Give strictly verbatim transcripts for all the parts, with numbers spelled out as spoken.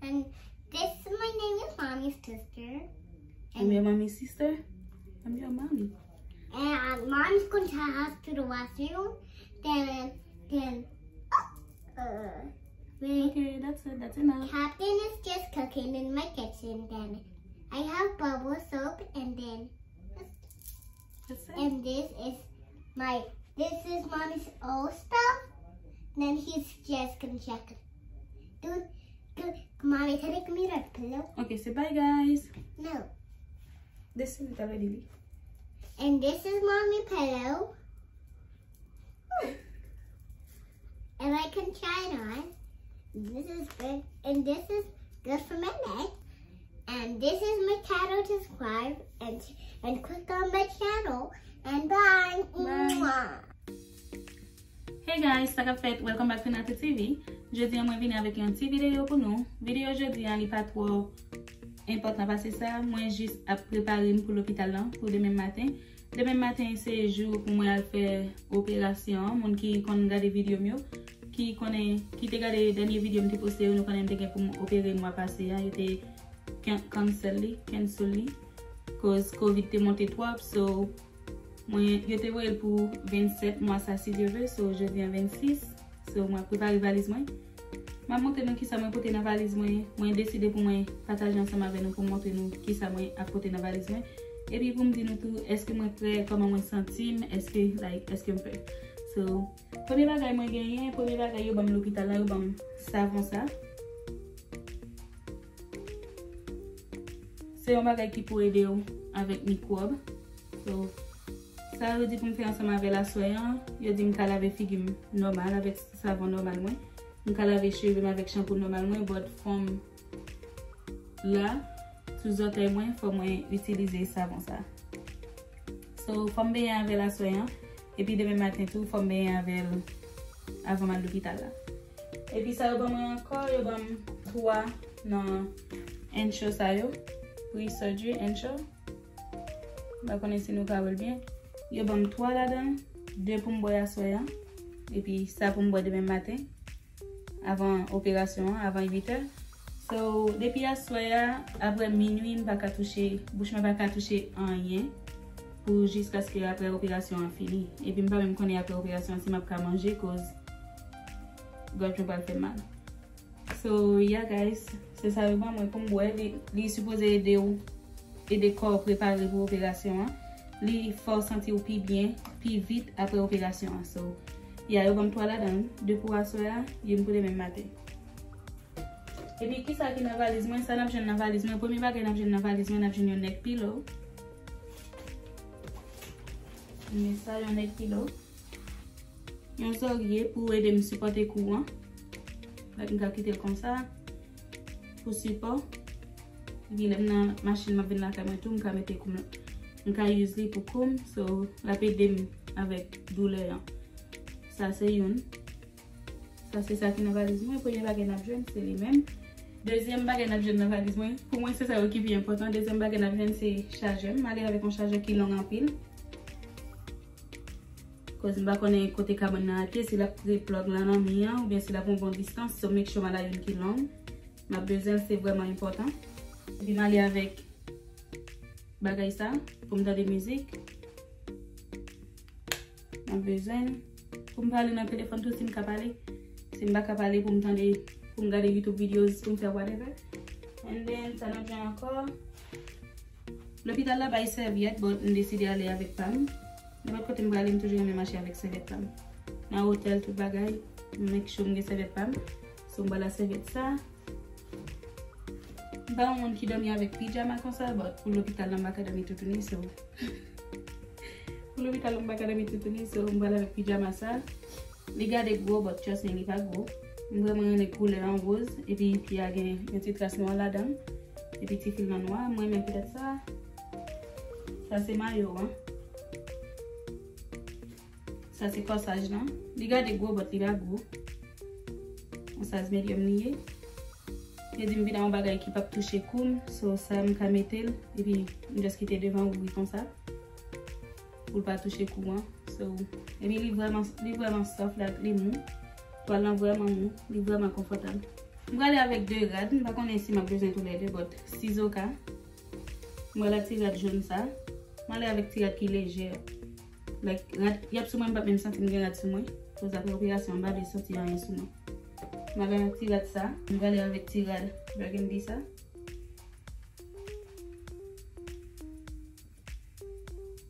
And this is my name is Mommy's sister. I'm your mommy's sister. I'm your mommy. And uh, Mommy's going to the house to the washroom. Then, then, uh, uh, Okay, that's it. That's enough. Captain is just cooking in my kitchen. Then I have bubble soap, and then That's it. And this is my, this is Mommy's old stuff. Then he's just gonna check it. Dude, good. Mommy, can I give me that pillow? Okay, say bye, guys. No. This is already. And this is Mommy pillow. And I can try it on. This is good. And this is good for my neck. And this is my channel to subscribe and and click on my channel. And bye. Bye. Mwah. Hey guys, sa k ap fèt? Welcome back to Natu T V. Jodi an mwen vini avèk yon ti videyo pou nou. Videyo jodi an li pa twò enpòtan pase sa. Mwen jis ap prepare m pou lopital lan pou demen maten. Demen maten se jou pou mwen al fè operasyon an. Moun ki konn gade videyo m yo, ki konnen, ki te gade dènye videyo m te poste yo, nou konnen m te gen pou m opere mwa pase a. Yo te can- cancel li, cancel li. Koz covid te monte twòp, so mwen, yo te voye l pou vennsèt mwa sa, si Dye vle, so jodi an vennsis. So mwen ap prepare valiz mwen. M ap montre nou kisa mwen pote nan valiz mwen. Mwen deside pou mwen pataje ansanm avè nou pou m montre nou kisa mwen ap pote nan valiz mwen. Epi pou m di nou tou, èske mwen prè, kòman mwen santi m, èske, like, èske m prè. So, premye bagay mwen genyen, premye bagay yo ban m lopital la, yo ban m savon sa. Se yon bagay ki pou ede w avèk mikwòb. So, sa yo di pou m fè ansanm avè l aswè an, yo di m ka lave figi m nòmal avèk savon nòmal mwen. M ka lave cheve m avèk chanpou nòmal mwen, but fò m la, sou zòtèy mwen, fò mwen itilize savon sa. So, fò m benyen avè l aswè an. Epi demen maten tou, fò m benyen avè l avan m al lopital la. Epi sa yo ban mwen ankò, yo ban m twa nan Ensure sa yo. Pre-surgery Ensure. M pa konnen si nou ka wè l byen. Yo ban m twa ladan, de pou m bwè aswè an. Epi sa pou m bwè demen maten. Avan operasyon an, avan uit è. So, depi aswè a, apre minwi, m pa ka touche, bouch mwen pa ka touche anyen pou jiskaske apre operasyon an fini. Epi m pa menm konnen apre operasyon an si m ap ka manje, koz gòj mwen pral fè m mal. So, yeah guys, se sa yo ban mwen pou m bwè. Li, li sipoze ede w, ede kò w prepare pou operasyon an. Li fè w santi w pi byen, pi vit apre operasyon an. So, yeah, yo ban m twa ladan, de pou aswè a, youn pou demen maten. Epi kisa ki nan valiz mwen? Sa n ap jwenn nan valiz mwen? Premye bagay n ap jwenn nan valiz mwen, n ap jwenn yon neck pillow. Men sa yon neck pillow. Yon zòrye pou ede m sipòte kou an. Like, m ka kite l konsa pou sipò. Epi lè m nan machin, m ap vin lakay mwen tou, m ka mete kou m, m ka use li pou kou m. So, l ap ede m avèk doulè an. Sa se youn. Sa se sa ki nan valiz mwen. Premye bagay n ap jwenn, se li menm. Dezyèm bagay n ap jwenn nan valiz mwen, pou mwen se sa yo ki pi enpòtan. Dezyèm bagay n ap jwenn se chajè. M ale avèk yon chajè ki long anpil. Koz m pa konnen kote kabann nan ap ye, si l ap pre plug lan nan mi an, oubyen si l ap yon bon distans, so make sure m al a youn ki long. M ap bezwen l, se vrèman enpòtan. Epi m ale avèk bagay sa, pou m tande mizik. M ap bezwen l. Pou m pale nan telefòn tou, si m ka pale. Si m pa ka pale, pou m tande, pou m gade YouTube videos, pou m fè whatever. And then, sa n ap jwenn ankò? Lopital la bay sèvyèt, but m deside ale avèk pa m. Nenpòt kote m prale, m toujou renmen mache avèk sèvyèt pa m. Nan otèl, tout bagay, m make sure m gen sèvyèt pa m. So, m pral a sèvyèt sa. M pa yon moun ki dòmi avèk pijama konsa, but pou lopital la, m pa ka dòmi toutouni, so. Pou lopital la, m pa ka dòmi toutouni, so, m pral avèk pijama sa. Li gade gwo, but trust me, li pa gwo. M vrèman renmen koulè an woz, epi pye a gen yon ti tras nwa ladan l, epi ti fil nan nwa. M renmen poutèt sa. Sa se mayo an. Sa se kòsaj lan. Li gade gwo, but li pa gwo. Yon size medium li ye. Yo di m vin a yon bagay ki p ap touche kou m, so sa m ka mete l, epi m just kite devan ouvri konsa. Pou l pa touche kou an. So, epi li vrèman, li vrèman soft, like, li mou. Twal lan vrèman mou, li vrèman konfòtab. M prale avèk de rad, m pa konnen si m ap bezwen toulède, but sizoka. M prale ak ti rad jòn sa. M ale avèk ti rad ki lejè. Like, rad y ap sou mwen, m p ap menm santi m gen rad sou mwen. Koz apre operasyon, m pa vle santi anyen sou mwen. M ale avèk ti rad sa. M prale avèk ti rad burgundy sa.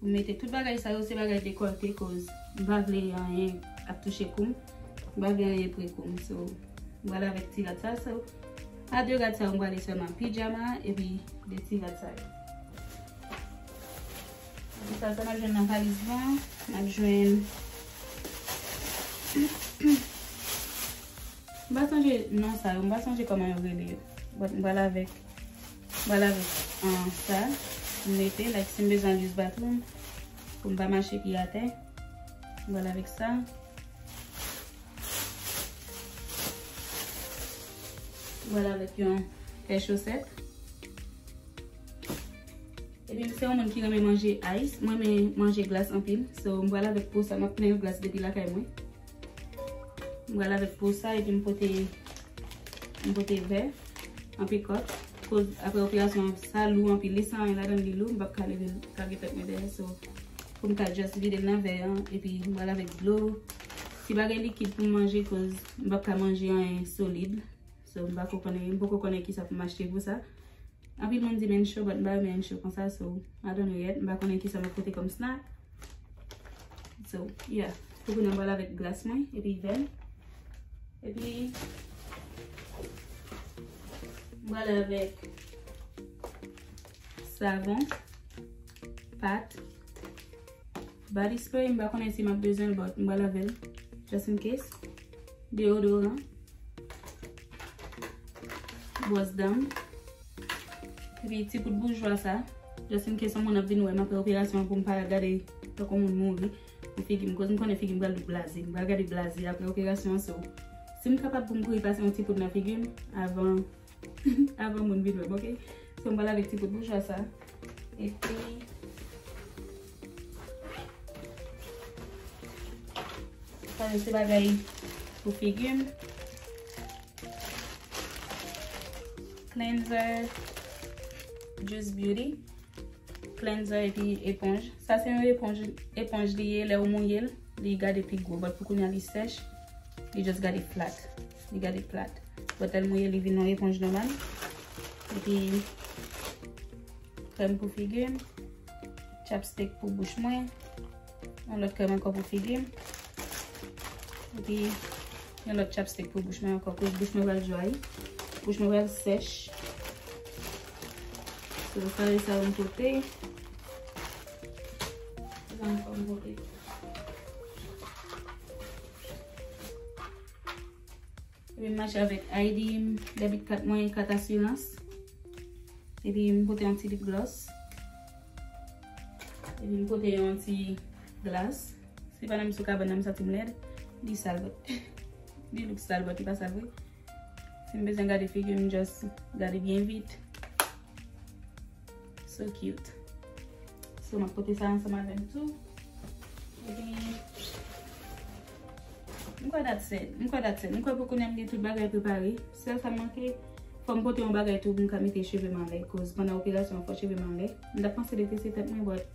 M mete tout bagay sa yo, se bagay dekòlte, koz m pa vle anyen ap touche kou m. M pa vle anyen pre kou m. So, m prale avèk ti rad sa. So, a de rad sa yo, m prale sèlman pijama epi de ti rad sa yo. Epi sa, sa n ap jwenn nan valiz lan, n ap jwenn M pa sonje non sa yo, m pa sonje kòman yo rele yo. But m pral avèk, m pral avèk an sa, m mete, like, si m bezwen al use bathroom, pou m pa mache pye atè, m pral avèk sa. M pral avèk yon pè chosèt. Epi m se yon moun ki renmen manje ice, mwen renmen manje glas anpil. So, m pral avèk po sa, m ap plen yon glas depi lakay mwen. M pral avèk po sa, epi m pote, m pote vè, an pikòt. Koz apre operasyon, sa lou anpil, li san anyen ladan l, li lou, m p ap ka leve l, kage tèt mwen dèyè. So, pou m ka just vide l nan vè an, epi m pral avèk dlo. Ti bagay likid pou m manje, koz m p ap ka manje anyen solid. So, m pa ko konnen, m poko konnen kisa pou m achte pou sa. Anpil moun di m ensure, but m pa renmen ensure konsa, so, I don't know yet. M pa konnen kisa m ap pote kòm snack. So, yeah. Pou kounye a, m pral avèk glas mwen, epi vè m. Epi, m pral avèk savon, pat, body spray, m pa konnen si m ap bezwen l, but m pral avè l, just in case. Deodoran. Bwòs dan m. Epi ti poud boujwa sa. Just in case yon moun ap vin wè m apre operasyon an pou m pa gade tankou moun mouri. Pou figi m, koz m konnen figi m pral look blaze. M pral gade blaze apre operasyon an, so. Si m kapab pou m kouri pase yon ti poud nan figi m avan, avan moun vin wè m, oke? So, m pral avèk ti poud boujwa sa. Epi, sa yo se bagay pou figi m. Cleanser, Juice Beauty. Cleanser epi eponj. Sa se yon eponj, eponj li ye, lè ou mouye l, li gade pi gwo. But pou kounye a li sèch, li just gade flat. Li gade flat. But lè l mouye, li vin yon eponj nòmal. Epi krèm pou figi m, chapstick pou bouch mwen, yon lòt krèm ankò pou figi m, epi yon lòt chapstick pou bouch mwen ankò, koz bouch mwen pral dry, bouch mwen pral sèch. So, sa e sa m pote. Sa ankò m pote. Epi m mache avèk I D, debit kat mwen, kat asirans. Epi m pote yon ti lip gloss. Epi m pote yon ti glas. Se pa nan m sou kabann nan m santi m lèd. Li sal, but li look sal, but li pa sal vre. Si m bezwen gade figi m, just gade byen vit. So cute. So, m ap pote sa ansanm avè m tou. Epi, m kwè that's it. M kwè that's it. M kwè pou kounye a m gen tout bagay prepare. Sèl sa m manke, fò m pote yon bagay tou pou m ka mete cheve m anlè. Koz pandan operasyon an, fò cheve m anlè. M t ap panse de trese tèt mwen, but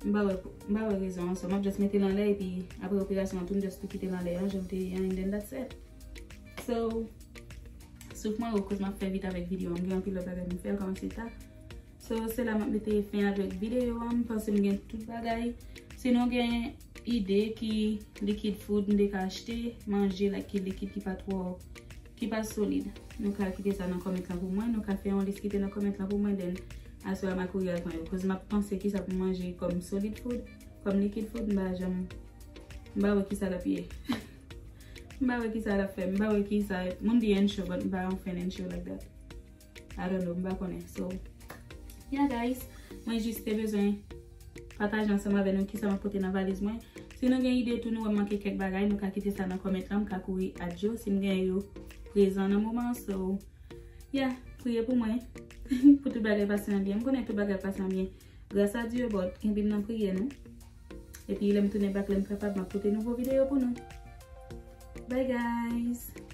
m pa wè, m pa wè rezon an. So, m ap just mete l anlè, epi apre operasyon an tou, m just tou kite l anlè an, jan l te ye an, and then that's it. So, souf mwen wo, koz m ap fè vit avèk videyo an. M gen anpil lòt bagay pou m fè, l kòmanse ta. So, se la m ap mete fen avèk videyo an. M panse m gen tout bagay. Si nou gen ide ki likid food m te ka achte, manje, like, ki likid ki pa twò, ki pa solid, nou ka kite sa nan comment lan pou mwen. Nou ka fè yon lis kite nan comment lan pou mwen, then aswè a m a kouri al pran yo. Koz m ap panse kisa pou m manje kòm solid food, kòm likid food, m pa janm, m pa wè kisa l ap ye. M pa wè kisa l ap fè, m pa wè kisa, moun di ensure, but m pa yon fan ensure like that. I don't know, m pa konnen. So, yeah, guys, mwen jis te bezwen pataje ansanm avè nou kisa m ap pote nan valiz mwen. Si nou gen ide tou, nou wè m manke kèk bagay, nou ka kite sa nan comment lan, m ka kouri add yo si m gen yo prezan nan moman an. So, yeah, priye pou mwen, pou tout bagay pase nan byen. M konnen tout bagay pase nan byen gras a Dye, but kenbe m nan priyè nou. Epi lè m tounen back, lè m kapab, m ap pote nouvo videyo pou nou. Bye, guys!